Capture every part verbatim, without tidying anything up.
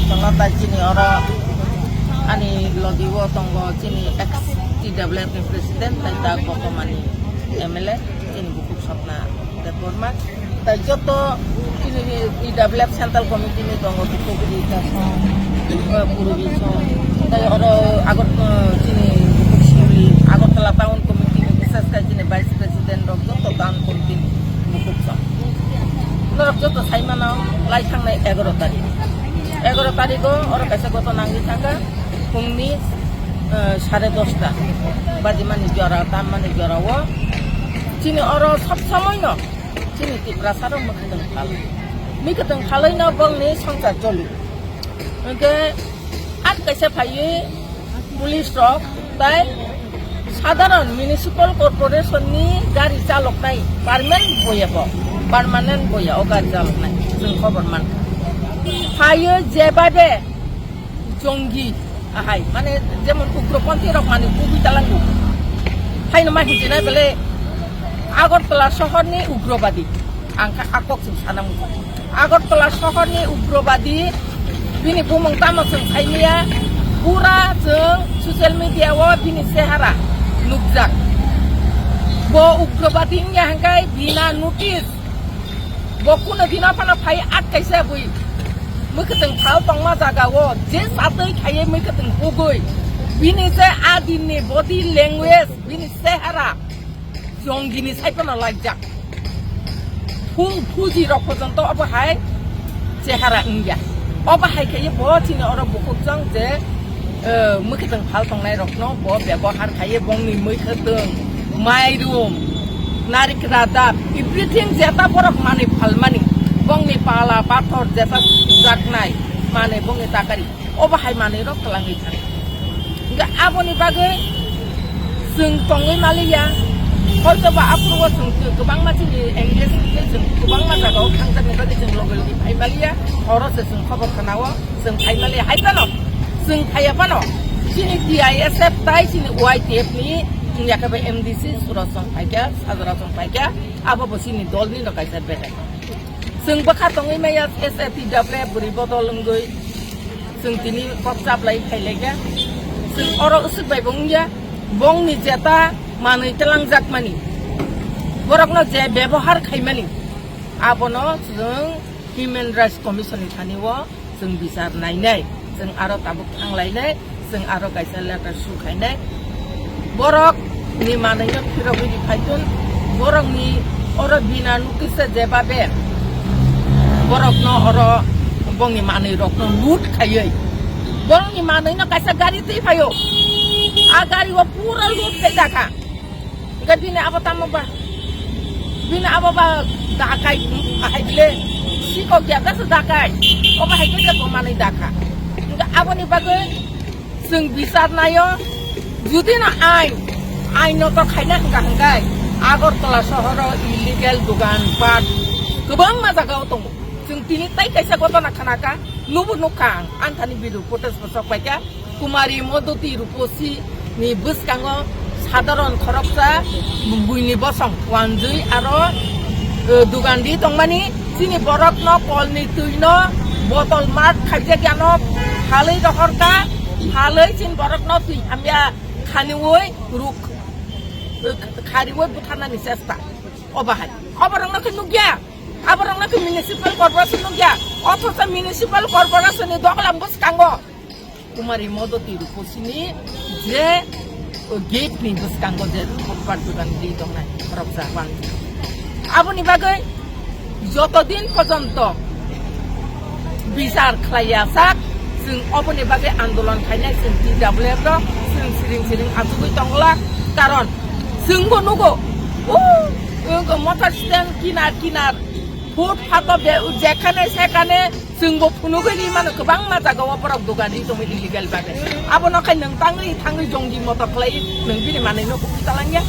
Tongla tai chini oro ani logi o tongo chini ex T W F ni president tai ta kokomani M L A chini bukhuk Sapna Debbarma. Tai joto chini T W F Central Committee ni tongo bukhuk Rita song, eh, Purbi song. Tai oro agot, eh, chini bukhuk Suri, Agartala Town Committee ni bises khai chini Vice President rok joto Town Committee ni bukhuk song. Norok joto sai mano lai thangnai egaroh tarik. Egaroh tarik o oro kaisa goto nangwi thangkha phungni, eh, sare dosta bajimani jora, tammani jora o. Chini oro sob somoi no chini Tiprasa rok mwkhwtwng phalwi, mwkhwtwng phalwi no bongni swngchar choli. Hwnkhe at kaisa phaiwi police rok tai sadharon municipal corporation ni gari chaloknai permanent boya bo, permanent boya o gari chaloknai chwng khobor mankha. Phaiwi jebabe jongi ahai, mane jemon ugroponthi rok mane kubui talango. Haino ma hinjinai bele Agartala sohorni ugrobadi. Ang kha a kok chwng sana muchung. Agartala sohorni ugrobadi bini bumung tamo chwng saimaya, pura chwng social media o bini chehara nukjak. Bo ugrobadi wngya hwnkhe bina notice. Bo kuno dino phano phai at kaisa bui. Mwkhwtwng phal tongma jaga o je satwi khaiwi mwkhwtwng hugwi. Bini je adinni body language, bini chehara jongini sai phano laijak. Phu-, phuji rok porjonto obo hai chehara wngya. Obo hai khaiwi bo chini oro bukhuk jang je, eh, mwkhwtwng phal tongnai rokno bo bebohar khaiwi bongni mwkhwtwng, mairum, narik radap, everything jeta borok manwi phalmani, bongni pala pathor jeta jaknai manwi bongni takari, obo hai manwi rok twlangwi thang. Hingke aboni bagwi chwng tongwi maliya, hoito ba aphuru o chwng kwbangma chini engage wngwi chwng kwbangma jagao thangjakni bagwi chwng logi logi phai maliya, horo se chwng khobor khwnao. Chwng phai maliya hai phano, chwng phaiya phano, chini T I S F tai chini Y T F ni wngya khe bai M D C Suraj chwng phaikha, Sajra chwng phaikha, abo bo chini dol ni no kaisa betai. Chwng bwkha tongwi maya S A T W bwrwi bodol wngwi, chwng tini kok chaplai phailaikha. Chwng oro usuk bai bo wngya, bongni jeta manwi twlangjakmani, borokno je bebohar khaimani, abono chwng Human Rights Commission ni thani o chwng bichar nainai, chwng aro tabuk thanglainai, chwng aro kaisa letter su khainai. Borok ni manwi no phirogwi ri phaitun, borok ni oro bina notice se jebabe borok no oro bongni manwi rok no loot khaiwi, borok ni manwi no kaisa gari twi phaio, a gari o pura loot khai dakha. Hingke bini abo tamo ba? Bini abo ba dakai, ahai bile sikok ya, das dakai. Obo hai khe bo manwi dakha. Hingke aboni bagwi chwng bichar naio. Judi no ain, ain no to khaina hingka hingkai Agartala sohoro illegal dogan pat kwbangma jagao tongo. Chwng tini tai kaisa gotona khanaka, nubo nukha ang, anthani video footage bo sok paikha. Kumari Modoti Ruposi ni bwskango sadharon khoroksa buini bosong wanjwi aro, eh, dugandi tongmani chini borokno kolni twino botol mat khaijak yano phalwi rohorkha, phalwi chini borokno twi hamya khaniwi ruk, eh, khariwi butharnani chesta. Obahai oborokno khe nukya, aborokno khe municipal corporation nukya, othocho municipal corporation ni doglam bwskango Kumari Modoti Ruposini je gate ni bwskango je footpath dogan ri tongnai khoroksa bang. Aboni bagwi joto din porjonto bichar khlaiya sak, chwng oboni bagwi andolon khainai chwng T W F rok, chwng siring siring achugwi tongla, karon chwngbo nugo, o, o, motor stand kinar kinar, footpath o be-, jekhane sekhane, Chwngbo phunugwi ri mano kwbangma jagao borok dogan ri tongwi illegal bagwi. Abono khai nwng tangwi thangwi jongji moto khlai nwng bini manwino kubui talangya.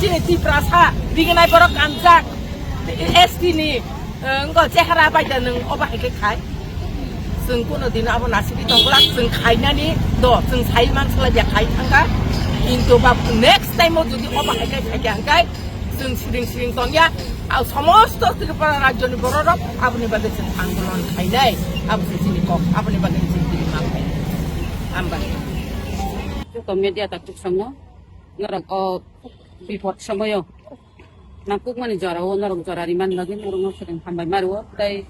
Chini Tiprasa riginai borok kanjak S T ni, eh, wngkha chehara bai da nwng obo hai khe khai. Chwng kuno dino abo nasibwi tong glak, chwng khainani do, chwng sai man salai ya khai thangkha. Kintu ba next time o jodi obo hai khe khai khe hwnkhe chwng siring siring tongya. Ang somosto Tripura rajyoni bororok aboni bagwi chwng andolon khainai, abo se chini kok, aboni bagwi chwng tini ma khainai. Hambai. Joto media ta kuchangno norok o bipod somoyo nangkukmani jorao norok jora rimani bagwi norokno swkang hambai mario, tei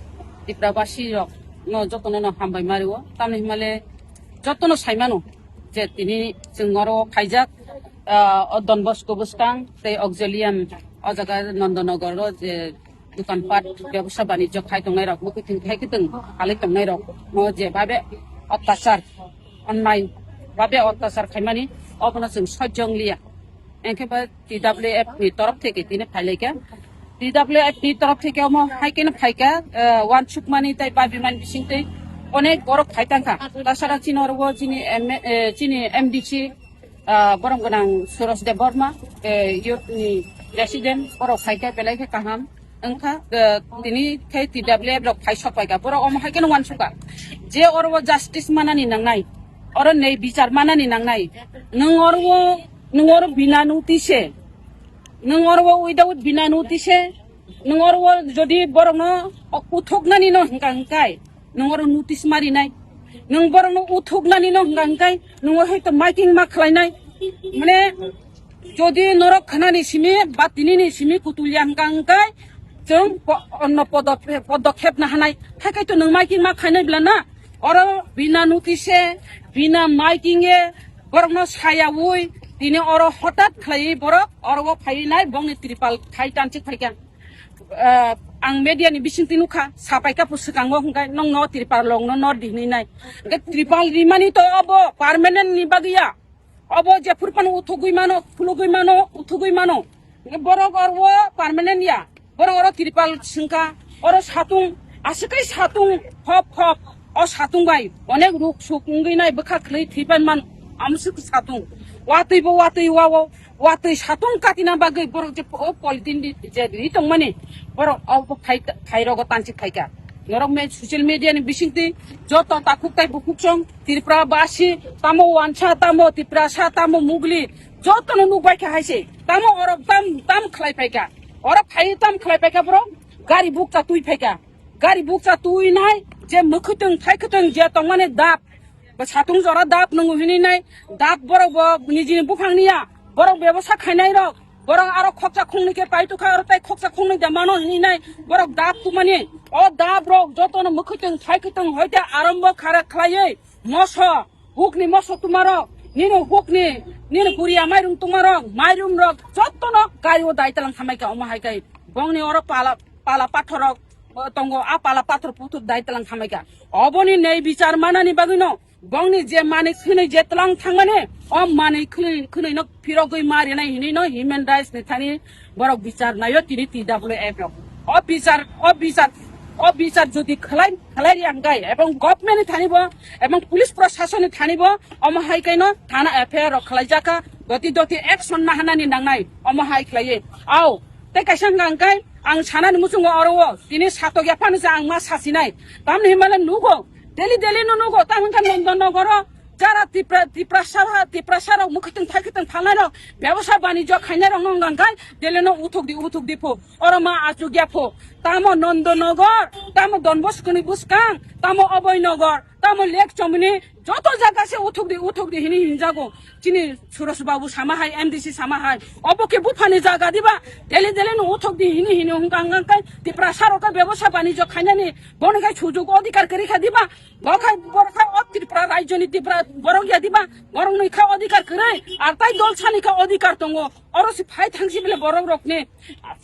Tiprabasi rokno jotono no hambai mario, tamni hwnmale jotono saimano je tini chwng oro khaijak, ah, o Don Bosco bwskang tei Auxilium o jaga Nandanagar o je dukan pat bebsa banijyo khai tongnai rok, mukhwtwng khai kwtwng halai tongnai rok no je babe ottachar, onnai babe ottachar khaimani obono chwng sojjong liya. Engkhe ba T W F ni torof theke tini phailaikha. T W F ni torof theke omo hai khe no phaikha, eh, wansukmani tei babimani bisingtwi onek borok phai tangkha. Tasara chini oro o chini M A, eh, chini M D C, ah, borom gwnang Suros Debbarma, eh, youth ni president, borok phaikha belai khe kaham. Wngkha, eh, tini khe T W F rok phai sok paikha. Borok omo hai khe no wansukha. Je oro o justice manani nangnai, oro nei bichar manani nangnai. Nwng oro o, nwng oro bina notice, nwng oro o without bina notice, nwng oro o jodi borokno uthuknani no hwnka hwnkai, nwng oro notice marinai, nwng borokno uthuknani no hwnka hwnkai, nwng oro hoito miking ma khlainai. Mane, jodi norok khanani simi ba tinini simi kutulya hwnka hwnkai, chwng po-, onno podo-, podokhep na hanai. Hai khai to nwng miking ma khainai bla na? Oro bina notice, bina miking e, borokno sayaui, tini oro hotat khlaiwi borok oro o phainai, bongni tripal khai tanchik phaikha. Ah, ang media ni bisingtwi nukha, sapaikha po swkango hwnkhai nokno tripal lokno nor di hinwi nai. Hwnkhe tripal rimani to obo permanent ni bagwi ya. Obo jephuru phano uthugwi mano, khulugwi mano, uthugwi mano. Borok oro permanent ya. Borok oro tripal swngkha. Oro satung, aswk khe satung, hop, hop. O satung bai onek ruk suk wngwi nai, bwkha khwlwi thwipan man. Amswk satung. Watwi bo watwi wao. Watwi satung katina bagwi borok je o polythene di, je ri tongmani. Borok o phai, phai rogo tanchik phaikha. Norok me social media ni bisingtwi joto takhuk tai bukhuk chong Tripura basi, tamo wansa, tamo Tiprasa, tamo mugli, jotono nukbai kha hai se. Tamo oro tam, tam khlai phaikha. Oro phai tam khlai phaikha borok gari bukcha twi phaikha. Gari bukcha twi nai je mwkhwtwng thaikhwtwng je tongmani dap. Bo satung jora dap nungo hinwi nai. Dap borok bo nijini buphang niya. Borok bebosa khainai rok. Borok aro khoksa khungnwi khe pai tukha, aro tai khoksa khungnwi da mano hinwi nai. Borok dap tumani. O dap rok jotono mwkhwtwng thaikhwtwng hoite arambo khara khlaiwi moso. Hukni moso tumarok, nini hukni, nini kuria mairum tumarok, mairum rok, jotono kaio dai talang khamai kha, omo hai kai. Bongni oro pala, pala pathorok, o tongo, a pala pathor puthur dai talang khamai kha. Oboni nei bichar manani bagwino, bongni je manwi khwnwi je tlang thangmani, o manwi khwnwi, khwnwi no phirogwi ma rinai hinwi no human rights ni thani borok bichar naio tini T W F rok. O bichar, o bichar, o bichar jodi khlai, khlai ri ang kai, ebong government ni thani bo, ebong police proshashan ni thani bo, omo hai kaino thana F I R rok khlai jaka, doti doti action na hanani nangnai, omo hai khlaiye. Au, tei kaisa hwnka hwnkhe ang sanani muchungo oro o, tini satok ya phano se ang ma sasinai. Tamni himale nugo, daily daily no nugo, tam hwnkha Nondon Nogoro, jara Tipra, Tiprasa, Tiprasa rok mwkhwtwng thaikhwtwng thalnai rok, bebosa banijyo khainai rok no hwnka hwnkhe, daily no uthuk di, uthuk di pho. Oro ma achukya pho. Tamo Nondonogor, tamo Don Bosco ni buskang, tamo Oboinogor, tamo Lake Chomoni, joto jaga se uthuk di, uthuk di hini hinjago. Chini Suresh Babu sama hai, M D C sama hai. Obo khe buphani jaga diba? Dele dele no uthuk di hini hini hung kang kang kai. Tiprasa rok khe bebosa banijyo khainani, bono khai sujuk odhikar kwrwi kha diba? Bo khai, borok khai o Tripura rajyoni Tripura borok ya diba? Borok nwi kha odhikar kwrwi, ar tai dol sani kha odhikar tongo. Oro se phai thangsi bile borok rok ni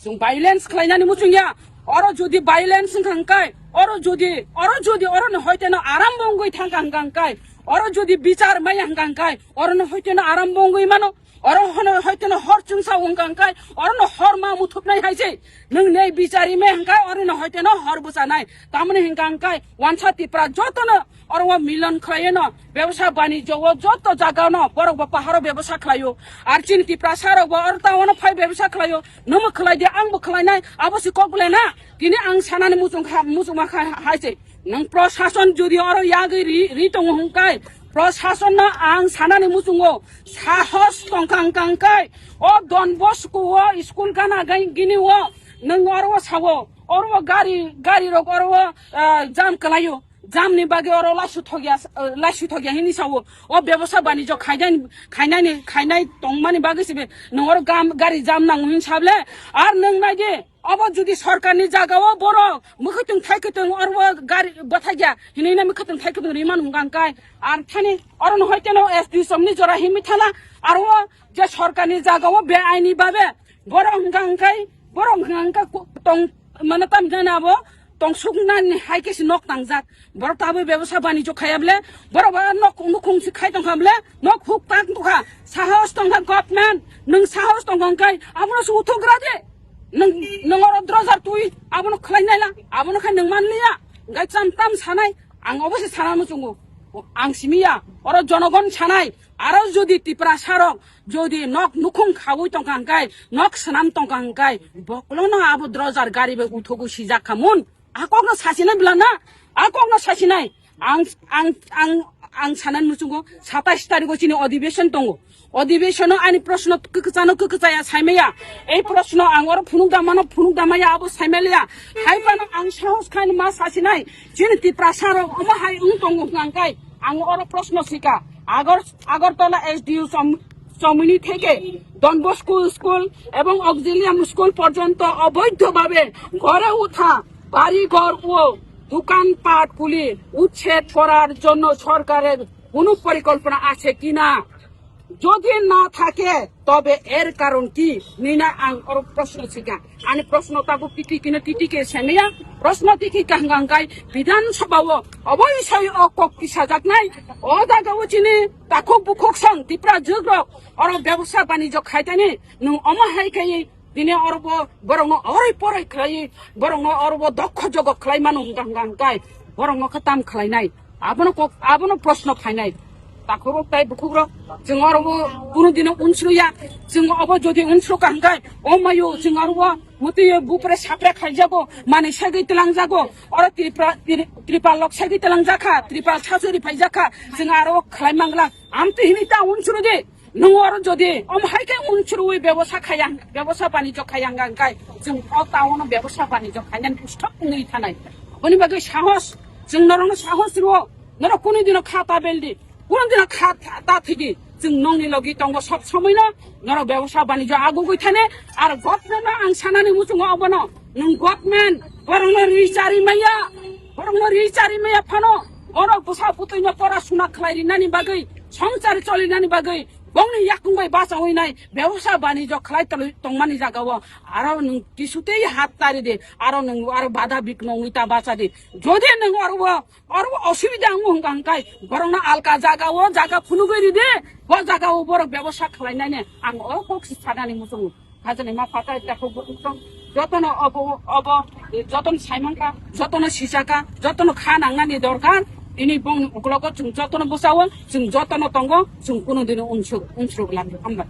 chwng violence khlainani muchung ya. Oro jodi violence wngkha hwnkhe, oro jodi, oro jodi oro ni hoite no aram bo wngwi thangkha hwnkha hwnkhe, oro jodi bichar maya hwnkha hwnkhe, oro no hoite no aram bo wngwi mano. Oro hono hoite no hor chwngsa wngkha hwnkhe, oro no hor ma muthupnai hai se. Nwng nei bichari me hwnkhe, oro no hoite no hor bwchanai. Tamoni hwnkha hwnkhe, wansa Tipra joto no oro o milan khlaiwi no, bebsa banijyo o joto jaga no borok bo paharo bebsa khlaio. Ar chini Tiprasa rok bo oro town o phai bebsa khlaio. Nwng bo khlai di, ang bo khlainai, abo se kok le na. Tini ang sanani muchung kha, muchung ma kha hai se. Nwng proshashon jodi oro yagwi ri, ri tongo hwnkhe, proshashon no ang sanani muchungo sahos tongkha hwnkha hwnkhe, o Don Bosco o school gana gai gini o Nwng oro o sawo, oro o gari, gari rok oro o, ah, jam kwlaio. Jam ni bagwi oro laisu thokya, ah, laisu thokya hini sawo. O bebosa banijo khainai, khainai ni, khainai tongmani bagwi sibe nwng oro gam, gari jam nango hin sable. Ar nwng nai di, obo jodi sorkar ni jaga o borok mwkhwtwng thaikhutung oro o gari bwthaikya hinwi na mwkhwtwng thaikhutung rimani hwnka hwnkhe. Ar thani oro no hoi keno S D somni jora himwi thana. Aro o je sorkar ni jaga o be aini babe borok hwnka hwnkhe, borok hwnka hwnkhe ku-, tong, mane tam jani abo tongsuknani hai khe se nok tangjak. Borok tabwi bebosa banijo khaya bole, borok ba nok nukhung se khai tongkha bole, nok huk tang tongkha. Sahos tongkha government, nwng sahos tongkha hwnkhe abono se uthugra de. Nwng, nwng oro drojar twi abono khlai naila, abono khai nwng man liya. Hwnkhe cham tam sanai, ang obo se sana muchungo. Ang simi ya, oro jonogon sanai, aro jodi Tiprasa rok jodi nok nukhung khaui tongkha hwnkhe, nok swnam tongkha hwnkhe, bokolono abo drojar gari bai uthugu sijak kha mun. A kokno sasinai bwla na, a kokno sasinai. Ang, ang, ang, ang sanani muchungo satais tarikh o chini odibeshon tongo. Odibeshon o ani proshno kwkwchano kwkwchaya saimaya. Ei proshno ang oro phunuk damano phunuk damaya abo saimaliya. Hai phano ang sahos khaini ma sasinai. Chini Tiprasa rok omo hai wng tongo hwnkha hwnkhe ang oro proshno sika. Agor-, Agartala S D U som-, Chomini theke Don Bosco School ebong Auxilium School porjonto oboidho bhabe gore utha bari ghor o dukan pat khuli uchhed korar jonno sorkarer kono porikolpona ache kina? Jodi na thake, tobe er karon ki? Nina ang oro proshno sika. Ani proshno tabu titi kino titi ke semya. Proshno tiki kahngangkai Bidhan Sabha o obo isai o kok tisajaknai. O jaga o chini takhuk bukhuk song Tipra jugrok oro bebosa banijo khaitani. Nwng omo hai khai dini oro bo borokno oroi poroi khlai, borokno oro bo dokho jogo khlai mano hwnkha hwnkha hwnkhe borokno khe tam khlainai? Abono kok, abono proshno phainai. Takhukrok tai bukhukrok, chwng oro bo kunu dino unsruya. Chwng obo jodi unsrukha hwnkhe, o mayo, chwng oro bo mwtwi bupre sapre khaijago, manwi sagwi twlangjago, oro Tripura, Tri-, Tripal rok sagwi twlangjakha, Tripal sasuri phaijakha, chwng aro khlai mangla. Amtwi hini ta unsru di. Nwng oro jodi omo hai khe unsrui bebosa khaya, bebosa banijo khaya hwnkha hwnkhe chwng o town o bebosa banijo khainani stop wngwi thanai. Aboni bagwi sahos, chwng norokno sahos rwo, norok kunu dino kha ta beldi, kunu dino kha ta, ta thwidi. Chwng nongni logi tongo sob somoino, norok bebosa banijo agugwi thane. Ar government no ang sanani muchungo obono, nwng government borokno ri chari maya, borokno ri chari maya phano, borok bwsa bwtwino pora suna khlai rinani bagwi, songchar cholinani bagwi, bongni yakung bai bachaui nai bebosa banijo khlai tongmani jaga o aro nwng tisutei hat tari di, aro nwng aro bada bik nongwi ta bacha di. Jodi nwng oro o, oro o osubida wngo hwnkha hwnkhe borokno alka jaga o jaga phunugwi ri di, bo jaga o borok bebosa khlai nai ne ang o kok si sanani muchungo. Hajani ma phatai takhuk bukhuk tong. Jotono obo, obo, jotono saimangkha, jotono sijakha, jotono kha nangnani dorkar. Ini bongni uklogo chwng jotono bwsao, chwng jotono tongo, chwng kunu dino unsuk, unsuk langya. Hambai.